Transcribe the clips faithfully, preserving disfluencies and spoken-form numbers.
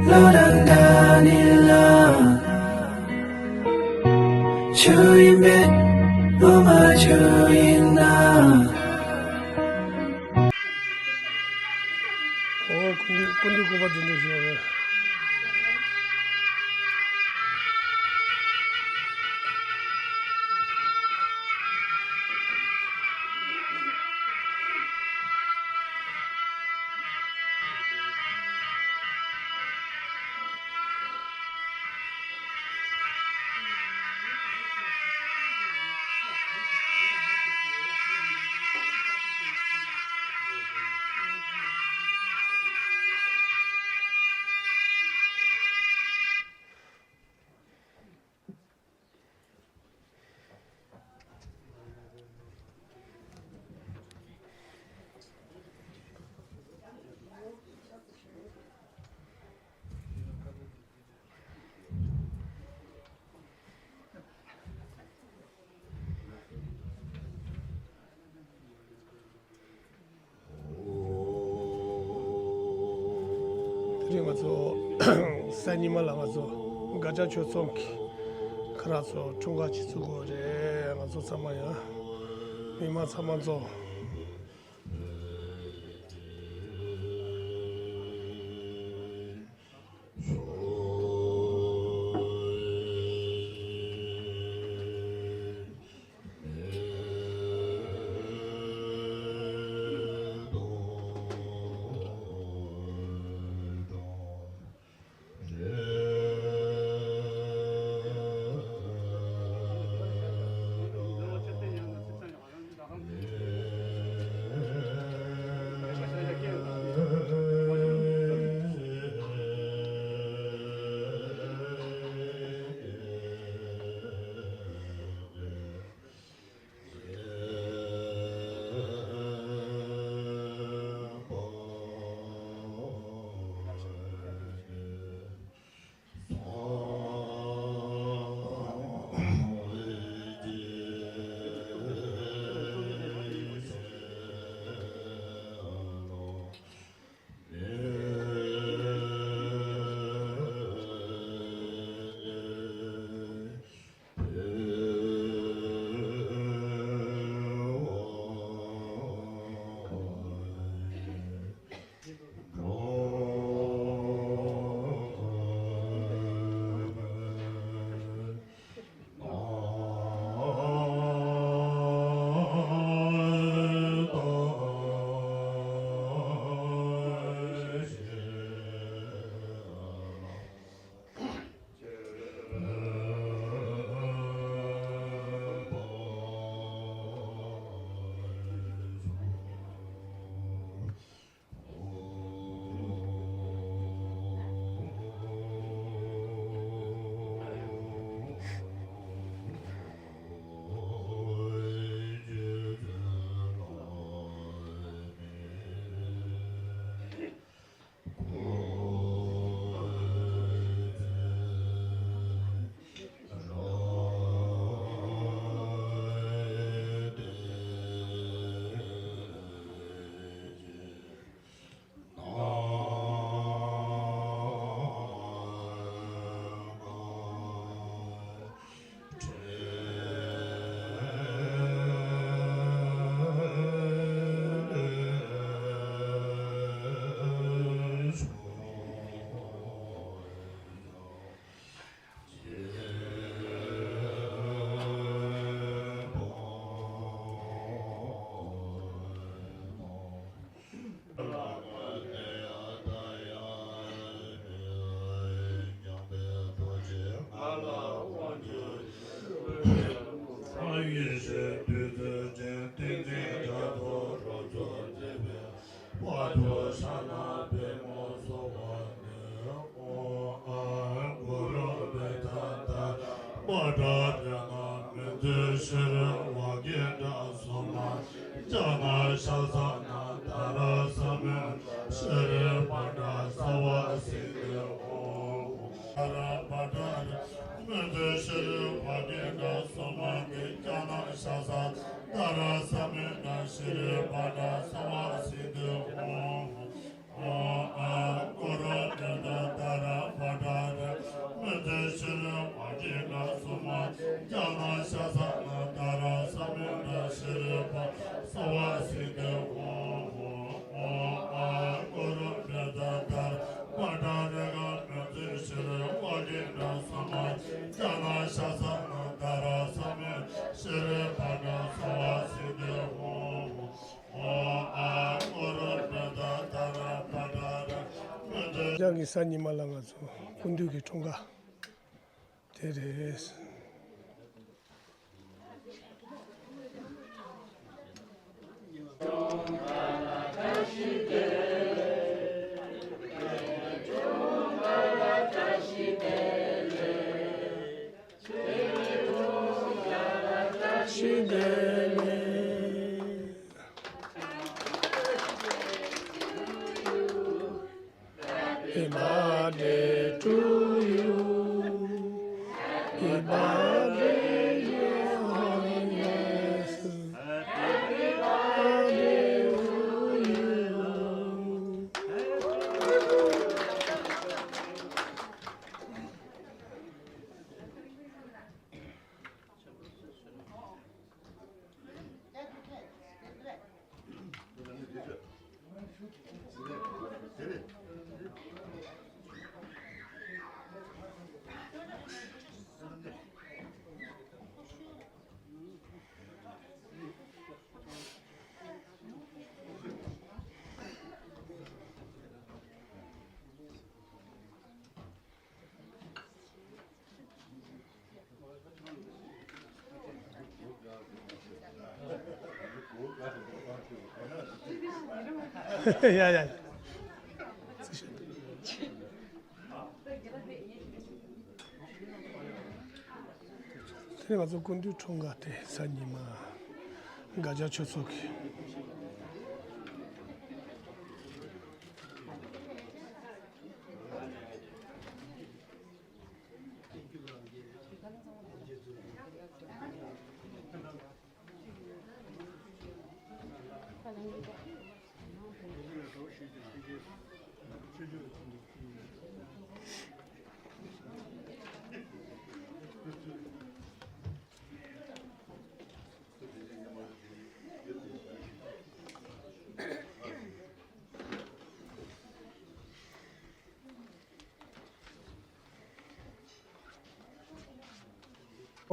བློ་རང་འདྲ་ནི་ལ། ཆུ་ཡིན་པས་བློ་མ་ཆུ་ཡིན་ན། ཨོ། ཀུན་འདུས་ཀུན་འདུས་སྐུ་པར་འདི་འདྲ་ཞིག་ཡོད་རེད། དེ་རིང་ང་ཚོ་གཟའ་ཉི་མ་ལ་ང་ཚོ་སྒ་ཆ་ཆོས་ཚོགས་ཀྱི་ཁ་རག་ཚོ་འཁྲུངས་སྐར་ཅིག་བཙུགས་དགོས་རེད། ང་ཚོ་ཚང་མ་ཡང་མི་མང་ཚང་མ་ཚོ། བར་དུ་ཤ་ན་པདྨོ་སོགས་པ་ནི། ཨོཾ་ཨཱཿ་གུ་རུ་པད་ཌ་ཏ་ར་པྲ་ཛྙཱ་ན་མཉྫུ་ཤྲཱི་ཝཱ་གེ་ཌ་སོ་མ་ཛྙཱ་ན་ཤ་ས་ན་དྷ་ར་ས་མུན་ཌ་ཤྲཱི་པཱ་ཌ་སརྦ་སིདྡྷི། ཨོཾ་ཨཱཿ་གུ་རུ་པད་ཌ་ཏ་ར་མཉྫུ་ཤྲཱི་ཝཱ་གེ་ཌ་སོ་མ་ནི་ཛྙཱ་ན་ཤ་ས་དྷ་ར་ས་མུན་ཌ་ཤྲཱི་པཱ་ཌ་སརྦ་སིདྡྷི། ཨོཾ་ཨཱཿ་གུ་རུ་པད་ཌ་ཏ་ར་ ལྗང་གི་གཟའ་ཉི་མ་ལ་ང་ཚོ་སྐུ་མདུན་གྱི་འཁྲུངས་སྐར་དེ་རེད། Happy birthday to you. Happy birthday, dear Holiness. Happy birthday to you. ཡ་ཡ། དེ་ནས་ང་ཚོ་སྐུ་མདུན་འཁྲུངས་སྐར་དེ་གཟའ་ཉི་མ་སྒ་རྒྱ་ཆོས་ཚོགས་ཀྱི།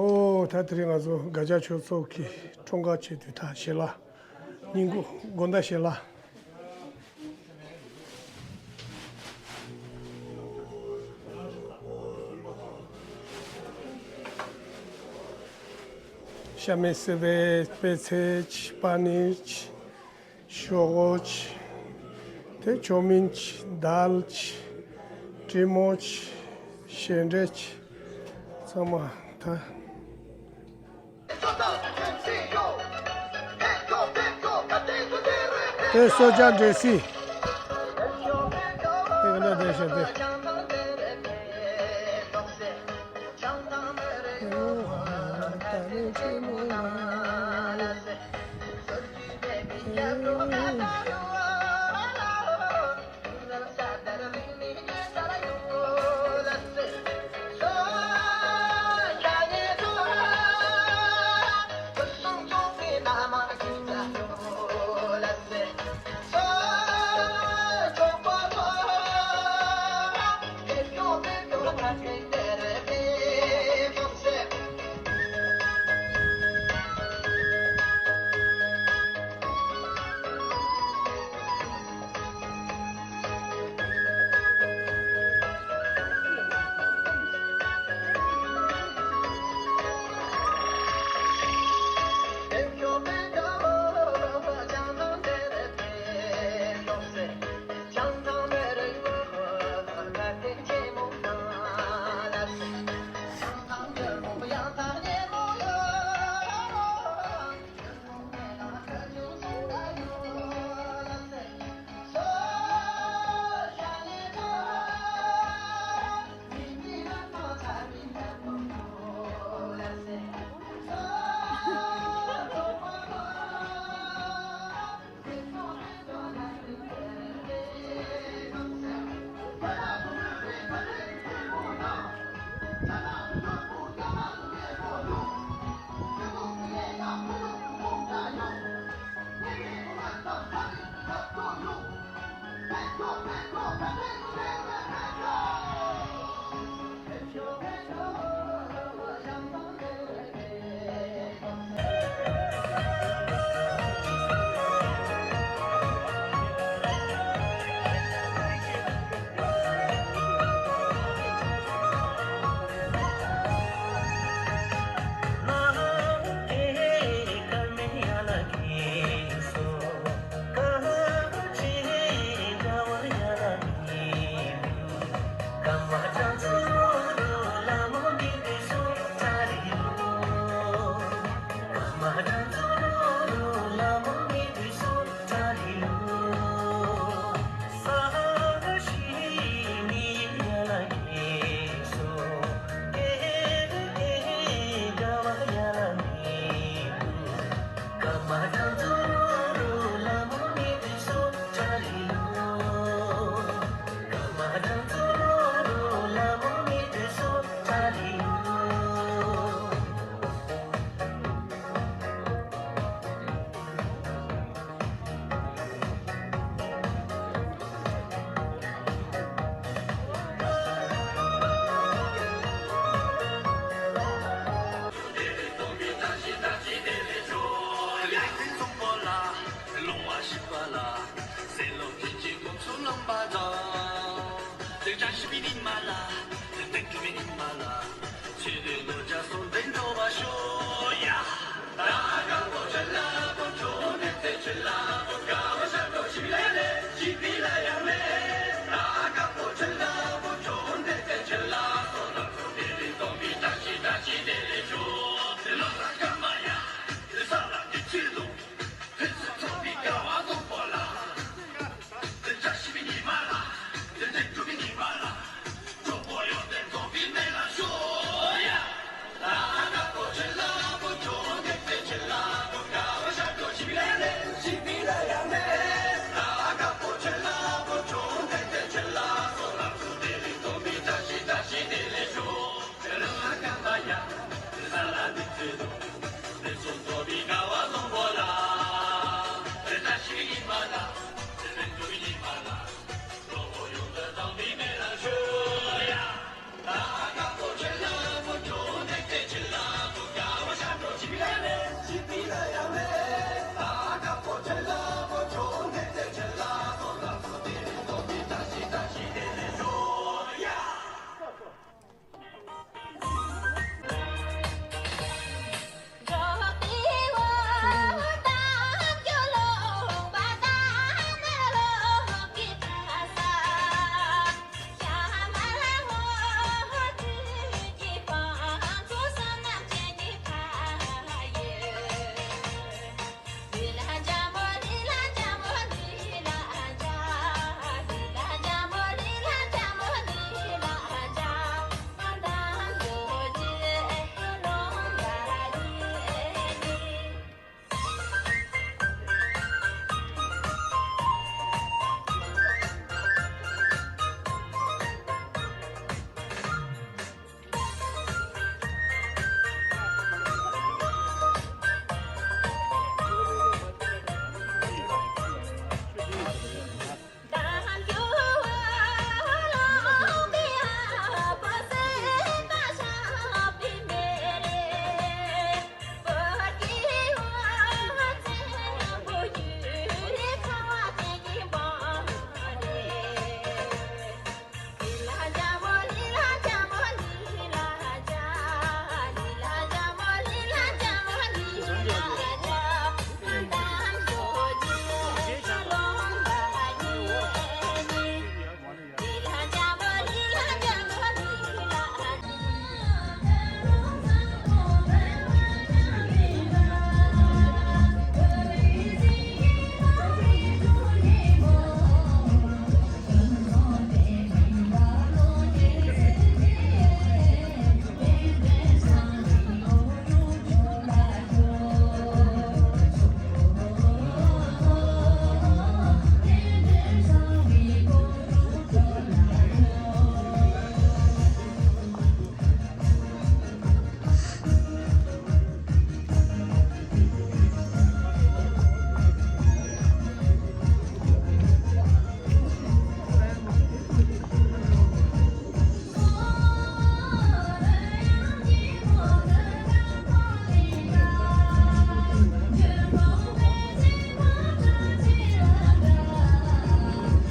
ཨོ། ད་དེ་རིང་ང་ཚོ་སྒ་རྒྱ་ཆོས་ཚོགས་ཀྱི་འཁྲུངས་སྐར་ཆེད་དུ་ད་ཞལ་ལག་སྙིང་གུ་དགོང་དག་ཞལ་ལག་ཤ་མེད་སྲིད་པའི་པད་ཚལ་གྱི་པ་ནིར་གྱི། ཞོག་ཁོག་ཆེ། དེ་ཆོ་མིན་ཆེ། དལ་ཆེ། དྲི་མོ་ཆེ། ཞེ་འགྲས་ཆེ། ཚང་མ་ད། དེ་སོ་ཅག་འདྲེ་སི། དེ་ག་ན་དེ་ཤ་དེ།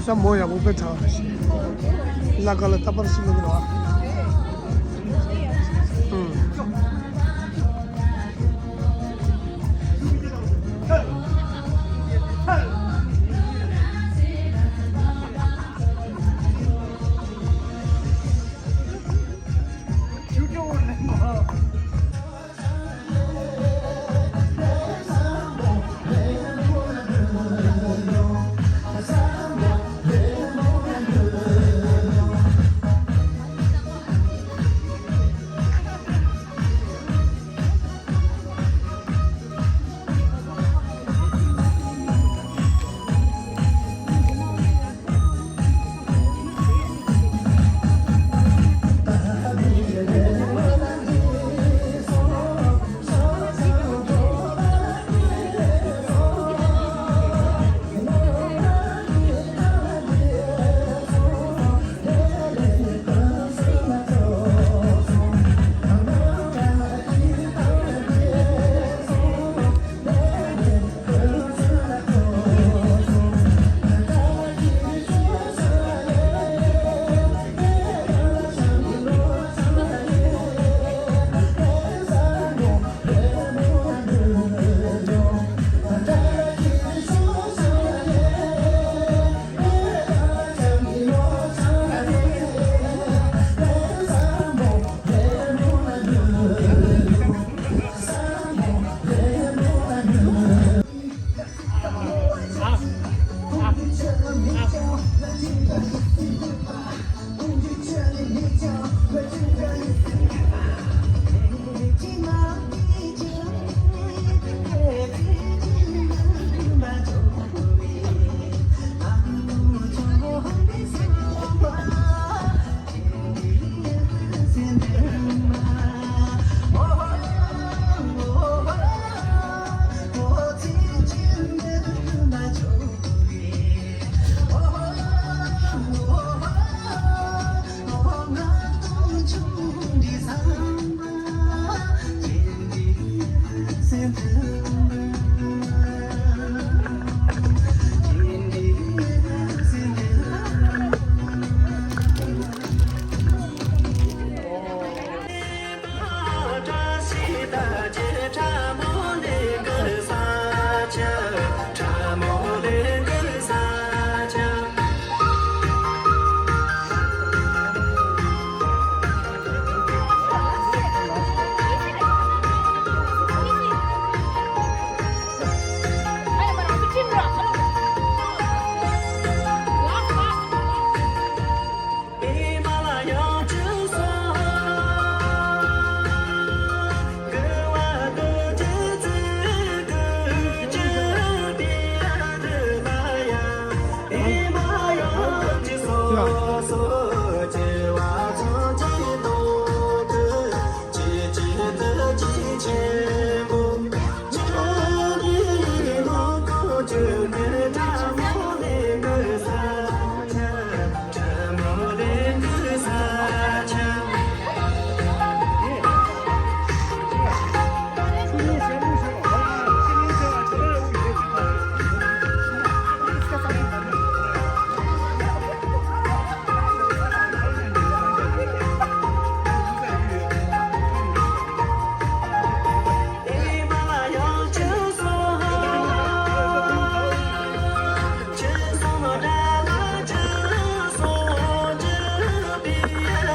ས་མོ་ཡག་པོ་དཔེ་དྲག་ཤེས། ལ་ཀ་ལ་ཏ་པར་སི་ལུག་ར། ཨུམ།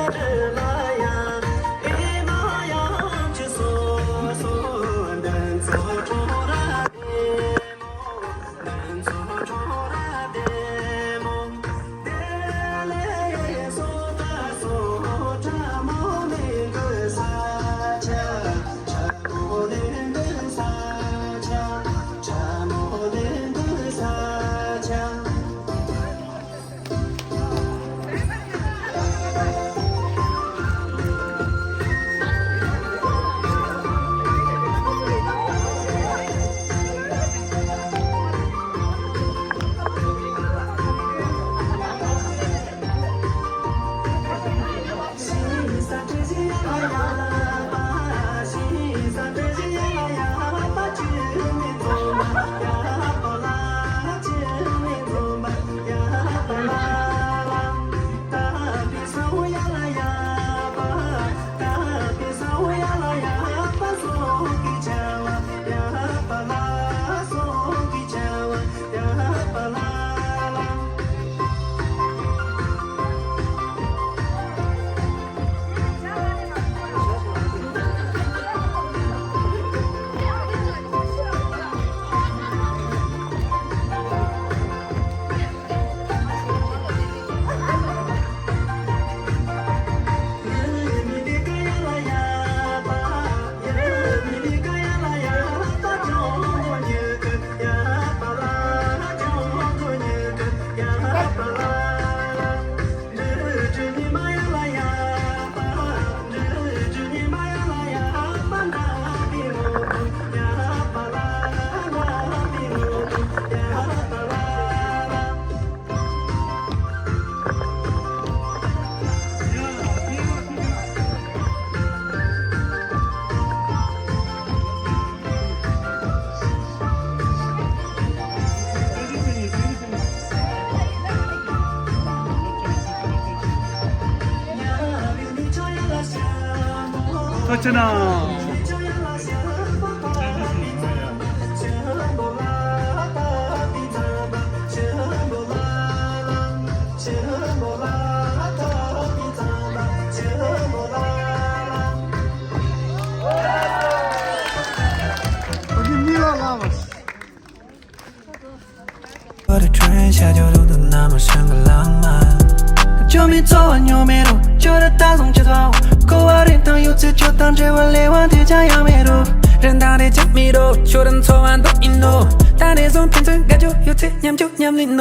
ཐུགས་རྗེ་གནང་།